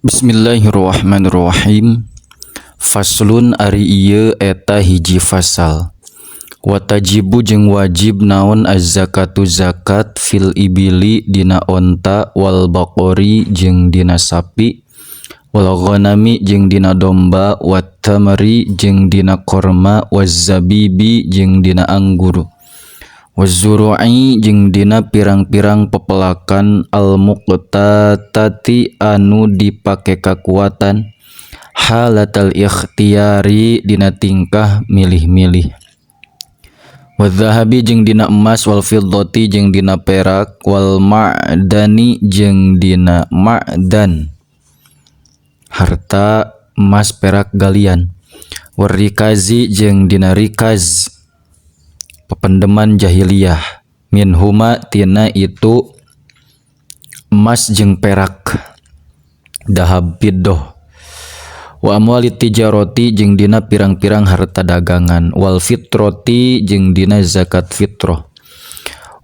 Bismillahirrahmanirrahim. Faslun ari ieu eta hiji fasal. Wa tajibu jeung wajib naon az-zakatu zakat fil ibili dina onta wal baqori jeung dina sapi wal ghanami jeung dina domba wat tamri jeung dina korma waz zabibi jeung dina anggur wazuru'i jeung dina pirang-pirang pepelakan al-muqtatati anu dipake kakuatan halatal ikhtiyari dina tingkah milih-milih wadzahabi jeung dina emas wal fiddati jeung dina perak wal ma'dani jeung dina ma'dan harta emas perak galian warikazi jeung dina rikaz pependeman jahiliyah minhuma tina itu emas jeung perak dahab fiddah wa amwalit tijarati jeung dina pirang-pirang harta dagangan wal fitrati jeung dina zakat fitrah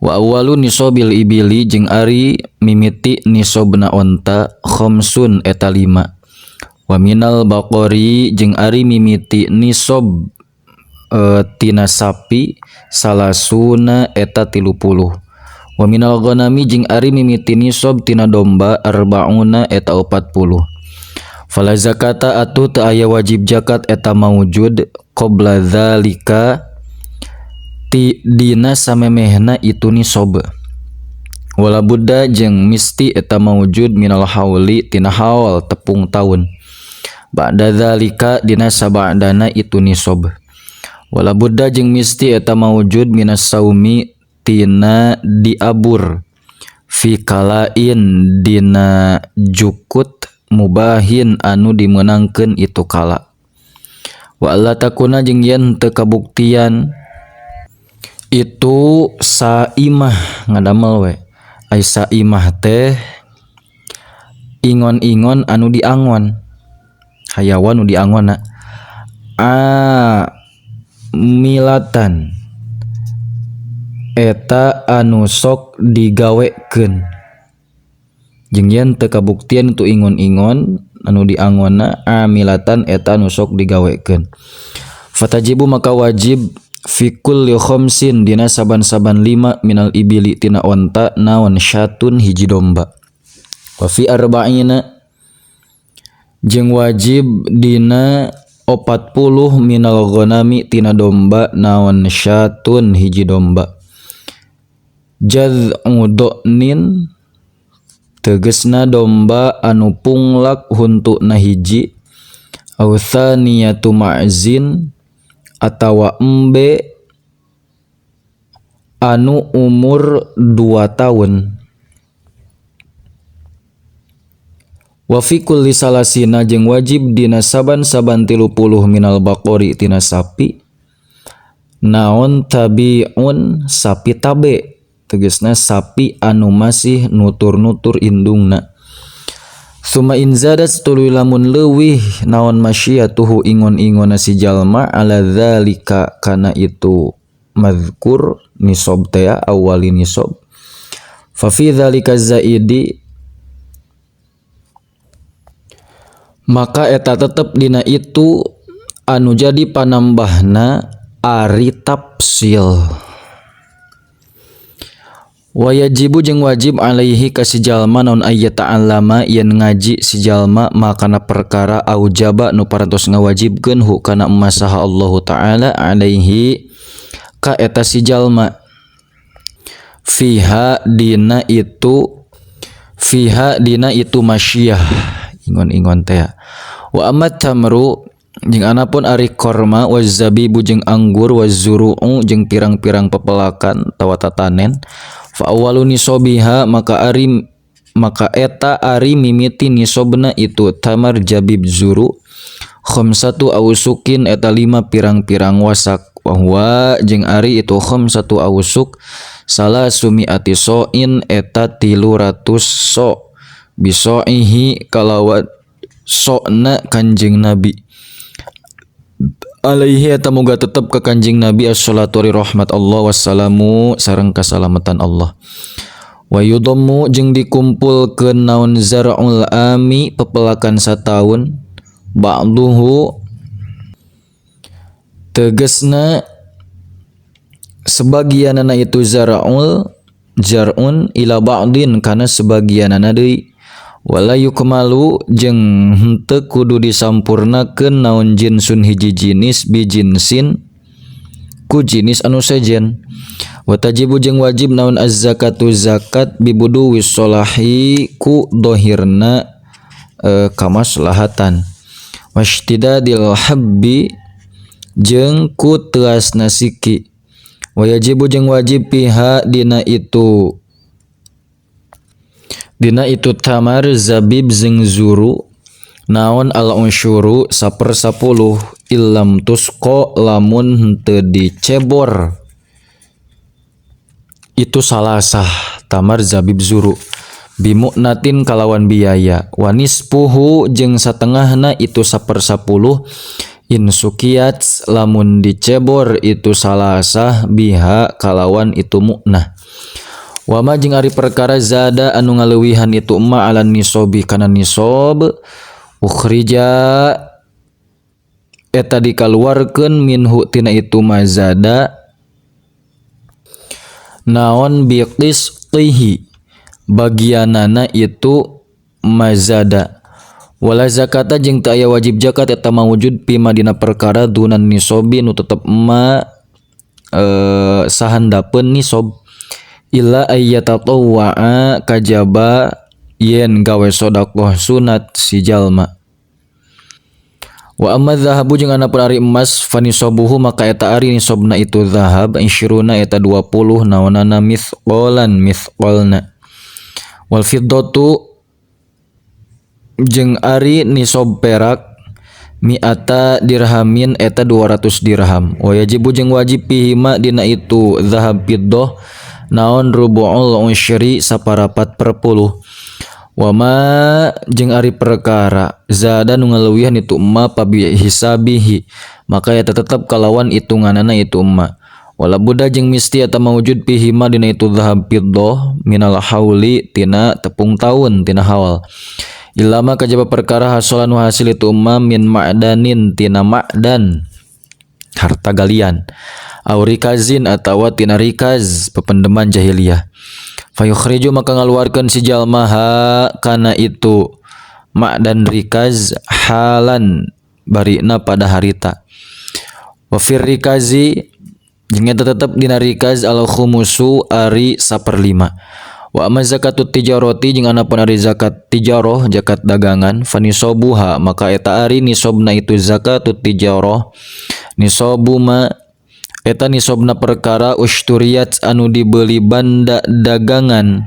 wa awwalu nisabil ibili jeung ari mimiti nisobna onta khamsun eta 5 wa minal baqari jeung ari mimiti nisob tina sapi salasuna eta 30 wa minal ghanami jeung ari mimiti nisob tina domba arbauna eta 40 fala zakata atuh teu aya wajib zakat eta maujud qabla dzalika ti dina samemehna itu nisob wala budda jeung misti eta maujud minal hauli tina haul tepung taun ba'da dzalika dina sabadana itu nisob wala budda jeung misti eta maujud minas saumi tina diabur fi kalain dina jukut mubahin anu dimenangkeun itu kala wa alla takuna jeung yen teu kabuktian itu saimah ngadamel we ai saimah teh ingon-ingon anu diangon hayawan nu diangonna a milatan eta anu sok digawekeun jeung yen teu kabuktian itu ingon-ingon anu diangonna amilatan eta anu sok digawekeun fatajibu maka wajib fi kulli khamsin dina saban-saban 5 minal ibili tina onta naon syatun hiji domba wa fi arba'ina jeung wajib dina 40 minal ghanami tina domba naon syatun hiji domba jad'u do'nin tegesna domba anu punglak huntuna hiji au thaniyatu ma'zin atawa embe anu umur 2 tahun wa fi kulli salasina jeung wajib dina saban-saban 30 minal baqori tina sapi naon tabiun sapi tabe tegesna sapi anu masih nutur-nutur indungna suma in zadat tuluy lamun leuwih naon masyiyatuhu ingon-ingonna si jalma ala dzalika kana itu mazkur nisob teh awali nisob fa fi dzalika zaidi maka eta tetep dina itu anu jadi panambahna ari tafsil wajibu jeung wajib alaihi ka si jalma naon ayyata'allama yen ngaji si jalma makana perkara aujaba nu parantos ngawajibkeun hu kana masaha Allahu taala alaihi ka eta si jalma fiha dina itu masyiyah ingon-ingon teh wa amat tamru jeung anapun ari korma wazabibu jeung anggur wazuru'u jeung pirang-pirang pepelakan tawa tatanen fa awwalu nisobiha maka eta ari mimiti nisobna itu tamar jabib zuru khamsatu awsukin eta 5 pirang-pirang wasak wa huwa jeung ari itu khamsatu awsuk salasumi'ati so'in eta 300 so biso'ihi kalawat so'na kanjeng Nabi alaihi eta moga tetep ka kanjeng Nabi assalatu rahmat Allah wassalamu sareng kasalamatan Allah. Wa yudhammu jeung dikumpulkeun naon zar'ul ami pepelakan sataun ba'duhu tegesna sebagianana itu zar'ul jar'un ila ba'din kana sebagianana deui wala yukmalu jeung henteu kudu disampurnakeun naon jinsun hiji jinis bijinsin ku jinis anu sejen. Wa tajibu jeung wajib naon az-zakatu zakat bibudu wisolahi ku dohirna kamaslahatan washtidadil habbi jeung ku teasna siki. Wa yajibu jeung wajib piha dina itu tamar zabib jeung zuru naon al-unsyuru 1/10 illam tusqa lamun henteu dicebor itu salasah tamar zabib zuru bimu'natin kalawan biaya wanispuhu jeung satengahna itu 1/10 insukiat lamun dicebor itu salasah biha kalawan itu mu'nah. Wama jeung ari perkara zada anu ngaleuwihan itu ma alan nisobi kana nisob ukhrija eta dikaluarkeun minhu tina itu mazada naon biqisqihi bagianana itu mazada. Wala zakata jeung teu aya wajib zakat eta mawujud pima dina perkara dunan nisobi nu tetep ma sahandapeun nisob illa ayyatatawwa'a kajaba yen gawe sedekah sunat si jalma. Wa amma zahabu jeung anapun ari emas fanisobuhu maka eta ari nisobna itu zahab isyruna eta 20 naonana mithqalan mithqalna. Wal fiddatu jeung ari nisob perak mi'ata dirhamin eta 200 dirham. Wa yajibu jeung wajib pihima dina itu zahab fiddah naon rubu'ul usyri 1/4. Wama jeung ari perkara zada nu ngaleuwihan itu emma pabi hisabihi maka eta tetep kalawan hitunganana itu emma. Wala buddha jeung misti eta mawujud pihima dina itu zahab fiddah minal hauli tina tepung taun tina haul. Ilama kajaba perkara hasolan wa hasil itu emma min ma'danin tina ma'dan harta galian au rikazin atawa tina rikaz pependeman jahiliyah. Fayukhriju maka ngaluarkeun si jalma ha kana itu ma'dan rikaz halan barina pada harita. Wa fir rikazi jeung eta tetep dina rikaz al khumusu ari 1/5. Wa amma zakatut tijarati jeung anapun ari zakat tijarah zakat dagangan fanisobuha maka eta ari nisobna itu zakatut tijarah nisobu ma eta nisobna perkara usturiyat anu dibeli banda dagangan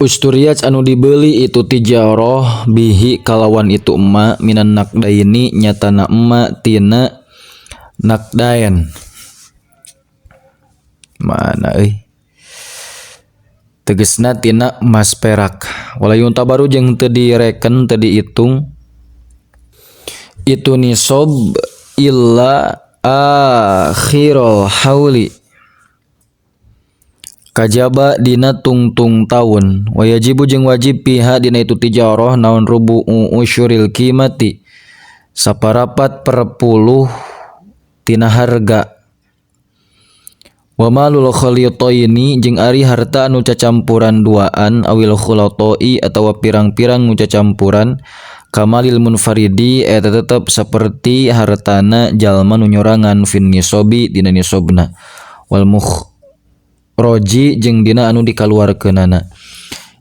usturiyat anu dibeli itu tijarah bihi kalawan itu emma minan nakdaini nyatana emma tina nakdaen mana euy tegesna tina emas perak. Wala yuntabaru jeung teu direken teu diitung itu nisob illa akhirul hauli kajaba dina tungtung taun. Wa yajibu jeung wajib piha dina itu tijarah naon rubu'u usyuril qimati 1/4 tina harga. Wa malul khalitaini jeung ari harta anu cacampuran duaan awil khulatoi atawa pirang-pirang nu cacampuran kamalil munfaridi eta tetep saperti hartana jalma nu nyorangan fin nisobi dina nisobna wal mukhroji jeung dina anu dikaluarkeunana.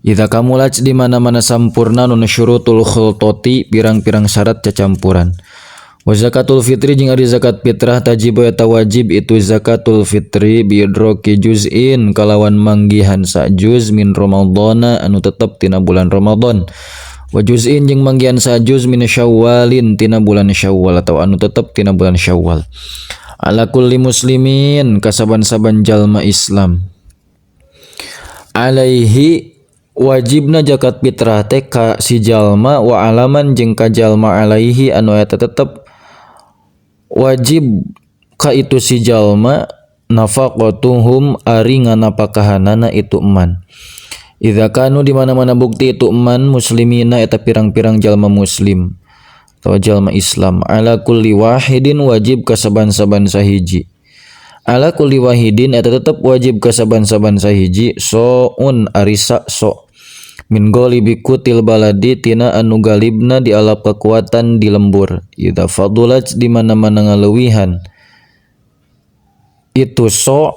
Idza kamulat di mana-mana sampurna nun syurutul khultoti pirang-pirang syarat cacampuran. Wa zakatul fitri jeung ari zakat fitrah tajibu eta wajib itu zakatul fitri biidroki juz'in kalawan manggihan sa juz min ramadhana anu tetep tina bulan Ramadan. Wa juz'in jeung manggihan sa juz min syawalin tina bulan Syawal atau anu tetep tina bulan Syawal. Ala kulli muslimin kasaban-saban jalma Islam. Alaihi wajibna zakat fitrah teh ka si jalma wa alaman jeung ka jalma alaihi anu eta tetep wajib ka itu si jalma nafaqatuhum ari nganapakahanana itu eman. Idza kanu di mana-mana bukti itu eman muslimina eta pirang-pirang jalma muslim atau jalma Islam ala kulli wahidin wajib ka saban-saban sahiji. Ala kulli wahidin eta tetep wajib ka saban-saban sahiji soun ari so min ghalibi kutil baladi tina anu galibna dialap kekuatan di lembur. Idza fadulat di mana-mana ngaleuwihan itu so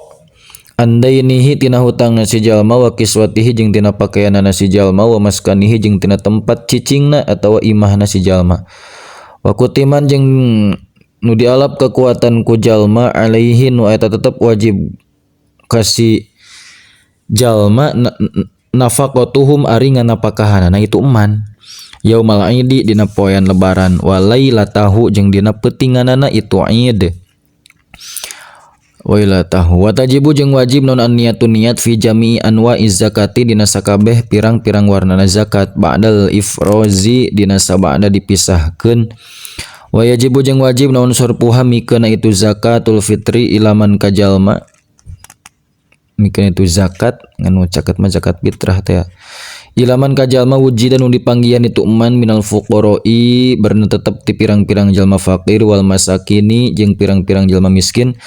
andainihi tina hutangna si jalma wa kiswatihi jeung tina pakaianana si jalma wa maskanihi jeung tina tempat cicingna atawa imahna si jalma wa kutiman jeung nu dialap kekuatan ku jalma alaihi nu eta tetep wajib kasi jalma nafaqatuhum ari nganapakahanana itu eman yaumal idi dina poean lebaran wa lailatahu jeung dina peutinganana itu id wailatahu wa tajibu jeung wajib non niatun niat fi jami'i anwa'iz zakati dina sakabeh pirang-pirang warnana zakat ba'dal ifrozi dina sabada dipisahkeun wa yajibu jeung wajib naon sorpuha mikeuna itu zakatul fitri ilaman ka jalma mikeuna itu zakat nganu caket mah zakat fitrah teh ilaman ka jalma wujida nu dipanggihan itu eman minal fuqara'i barna tetep ti pirang-pirang jalma fakir wal masakini jeung pirang-pirang jalma miskin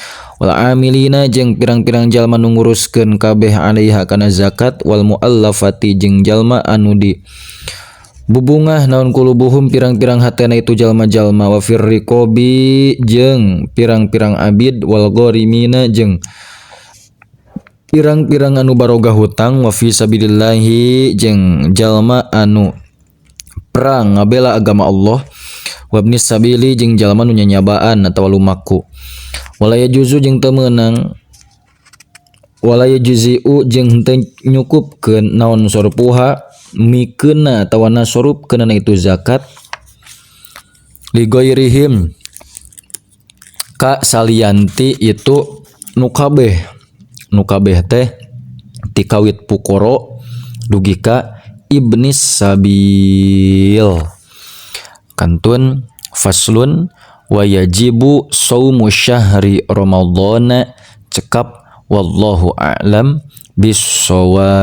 wal amilina jeung pirang-pirang jalma nu nguruskeun kabeh alaiha kana zakat wal muallafati jeung jalma anu di bubungah naon kulubuhum pirang-pirang hatena itu jalma-jalma wa firriqobi jeung pirang-pirang abid wal gharimina jeung pirang-pirang anu baroga hutang wa fi sabilillahi jeung jalma anu perang ngabela agama Allah wa ibnis sabili jeung jalma nu nyanyabaan atawa lumaku wala yajuzu jeung teu meunang wala yajzi'u jeung henteu nyukupkeun naon sorpuha mikeuna atawa nasorupkeunana itu zakat li ghairihim ka salianti itu nu kabeh nu kabeh teh tikawit pukoro dugi ka ibnis sabil kantun faslun wa yajibu saumu syahri ramadhana cekap wallahu a'lam bissawab.